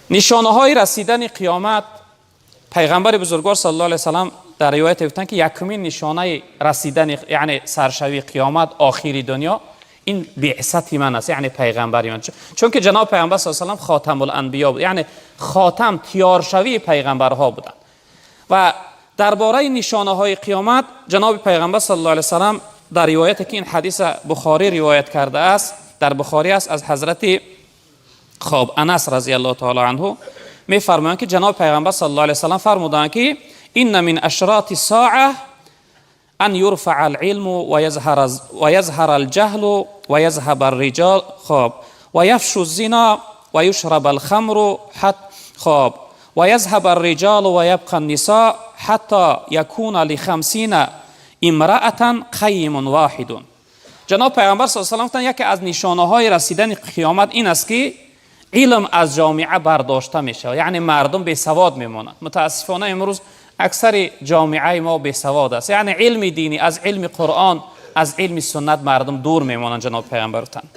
Нишонаҳои расидани қиёмат, пайғамбари бузургвор саллаллоҳу алайҳи васаллам дар ривояте гуфтанд, ки якумин нишонаи расидани, яъне саршавии қиёмат, охири дунё, ин биъсати ман аст, яъне пайғамбари ман, чунки ҷаноб пайғамбар саллаллоҳу алайҳи васаллам хотамул-анбиё буд, яъне хотам, тиёршавии пайғамбарҳо буданд. Ва дар бораи нишонаҳои қиёмат ҷаноби пайғамбар саллаллоҳу алайҳи васаллам дар ривояте, ки ин ҳадиса Бухорӣ ривоят кардааст, дар Бухорӣ аст, аз ҳазрати хоб Анас разияллоҳу таала анҳу мефармоянд, ки ҷаноби пайғамбар саллаллоҳу алайҳи васаллам фармуданд, ки инна мин ашроти соа ан юрфаа алилму ва язҳара алҷаҳлу ва язҳаба арриҷол, хоб, ва яфшу зино ва юшраба алхамру, хоб, ва язҳаба арриҷолу ва ябқа аннисо ҳатто якуна лихамсина имраатан қайимун воҳидун. Ҷаноб пайғамбар саллаллоҳу алайҳи васаллам гуфтанд, яке аз нишонаҳои расидани қиёмат ин аст, ки илм аз ҷомеа бардошта мешавад, яъне мардум бесавод мемонанд. Мутаассифона, имрӯз аксари ҷомеаи мо бесавод аст, яъне илми динӣ, аз илми Қуръон, аз илми суннат мардум дур мемонанд, ҷаноб пайғамбар гуфтанд.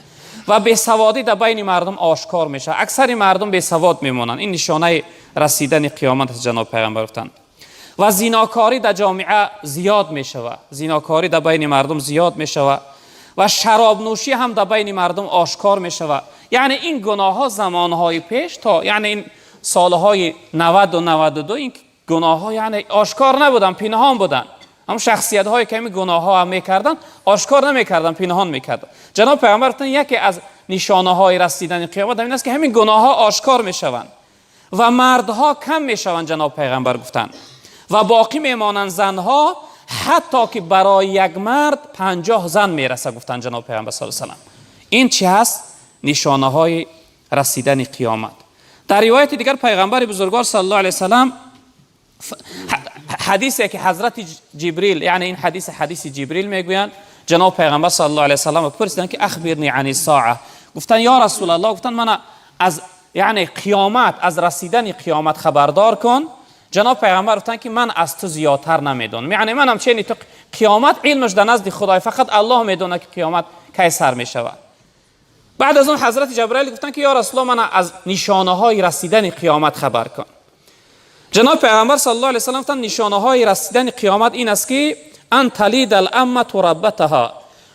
Ва бесаводӣ дар байни мардум ошкор мешавад, аксари мардум бесавод мемонанд. Ин нишонаи расидани қиёмат аст, ҷаноб пайғамбар гуфтанд. Ва зинокорӣ дар ҷомеа зиёд мешавад, зинокорӣ дар байни мардум зиёд мешавад ва шаробнӯшӣ ҳам дар байни мардум ошкор мешавад. Яъне ин гуноҳҳо замонҳои пеш, то яъне ин солҳои 90-у 92, ин гуноҳҳо яъне ошкор набуданд, пинҳон буданд. Ҳамон шахсиятҳое, ки ҳамин гуноҳҳо ҳам мекарданд, ошкор намекарданд, пинҳон мекарданд. Ҷаноб пайғамбар гуфтанд, яке аз нишонаҳои расидани қиёмат ҳамин аст, ки ҳамин гуноҳҳо ошкор мешаванд ва мардҳо кам мешаванд, ҷаноб пайғамбар гуфтанд, ва боқӣ мемонанд занҳо, ҳатто ки барои як мард 50 зан мераса, гуфтанд ҷаноб пайғамбар саллаллоҳу алайҳи васаллам. Ин чӣ ҳаст? Нишонаҳои расидани қиёмат. Дар ривояти дигар пайғамбари бузургвор саллаллоҳу алайҳи васаллам, ҳадисе, ки ҳазрати Ҷибрил, яъне ин ҳадис ҳадиси Ҷибрил мегӯянд, ҷаноб пайғамбар саллаллоҳу алайҳи васаллам пурсиданд, ки ахбирни ани соа. Гуфтанд: ё Расулаллоҳ, гуфтанд, мана аз яъне қиёмат, аз расидани қиёмат хабардор кун. Ҷаноб пайғамбар гуфтанд, ки ман аз ту зиёдтар намедонам, яъне манам чени ту, қиёмат илмаш дар назди Худой, фақат Аллоҳ медонад, ки қиёмат кай сар мешавад. Баъд аз он ҳазрати Ҷабраил гуфтанд, ки ё Расулаллоҳ, мана аз нишонаҳои расидани қиёмат хабар кун. Ҷаноб пайғамбар саллаллоҳу алайҳи васаллам гуфтанд, нишонаҳои расидани қиёмат ин аст, ки ан талида аламату раббатаҳа.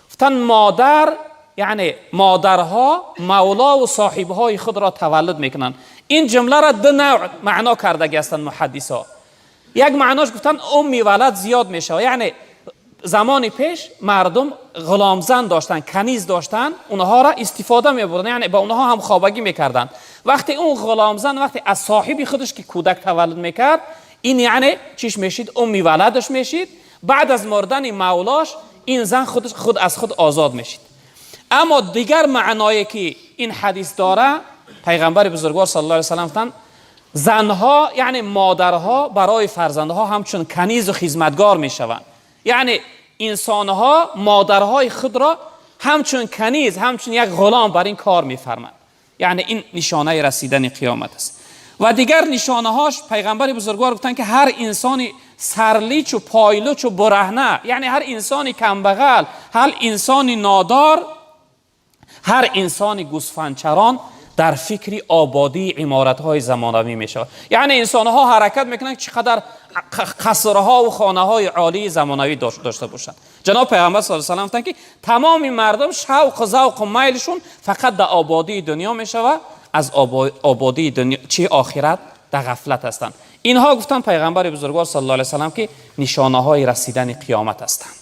Гуфтанд, модар, яъне модарҳо мавлову соҳибҳои худро таваллуд мекунанд. Ин ҷумларо ду навъ маъно кардаги ҳастанд муҳаддисҳо. Як маънош, гуфтанд, умми валад зиёд мешавад, яъне замони пеш мардум ғуломзан доштанд, каниз доштанд, онҳоро истифода мебурданд, яъне ба онҳо ҳамхобагӣ мекарданд. Вақте он ғуломзан, вақте аз соҳиби худаш ки кӯдак таваллуд мекард, ин яъне чиш мешид? Умми валадаш мешид. Баъд аз мурдани мавлош ин зан худ аз худ озод мешид. Аммо дигар маъное, ки ин ҳадис дора, пайғамбари бузургвор саллаллоҳу алайҳи васаллам гуфтанд, занҳо, яъне модарҳо барои фарзандҳо ҳамчун канизу хизматгор мешаванд, яъне инсонҳо модарҳои худро ҳамчун каниз, ҳамчун як ғулом бар ин кор мефарманд. Яъне ин нишонаи расидани қиёмат аст. Ва дигар нишонаҳош, пайғамбари бузургвор гуфтанд, ки ҳар инсони сарличу пойлучу бураҳна, яъне ҳар инсони камбағал, ҳар инсони нодор, ҳар инсони гӯсфандчарон дар фикри ободии иморатҳои замонавӣ мешавад. Яъне инсонҳо ҳаракат мекунанд, чӣ қадар қасрҳову хонаҳои олии замонавӣ дошта бошанд. Ҷаноб пайғамбар саллаллоҳу алайҳи васаллам гуфтанд, ки тамоми мардум шавқу завқу майлшон фақат дар ободии дунё мешавад, аз ободии дунё чи охират дар ғафлат ҳастанд. Инҳо, гуфтанд пайғамбари бузургвор саллаллоҳу алайҳи васаллам, ки нишонаҳои расидани қиёмат ҳастанд.